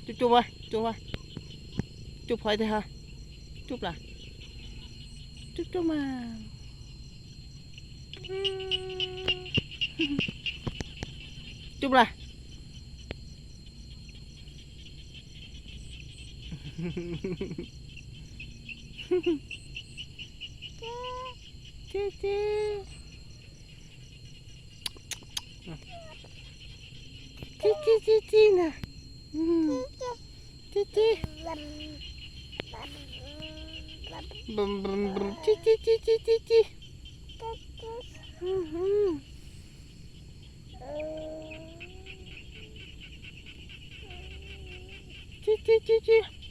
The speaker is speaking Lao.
ຈຸບຈຸບມາ ຈຸບມາ ຈຸບຂ້ອຍເດີ້ຮະ ຈຸບລະ ຈຸບຈຸບມາ ຈຸບລະ ຈີຈີ ຈີຈີຈີຈີນະ ອືມ ຈີຈີ ບຶມບຶມບຶມ ຈີຈີຈີຈີຈີຈີ ອືມ ຈີຈີຈີຈີ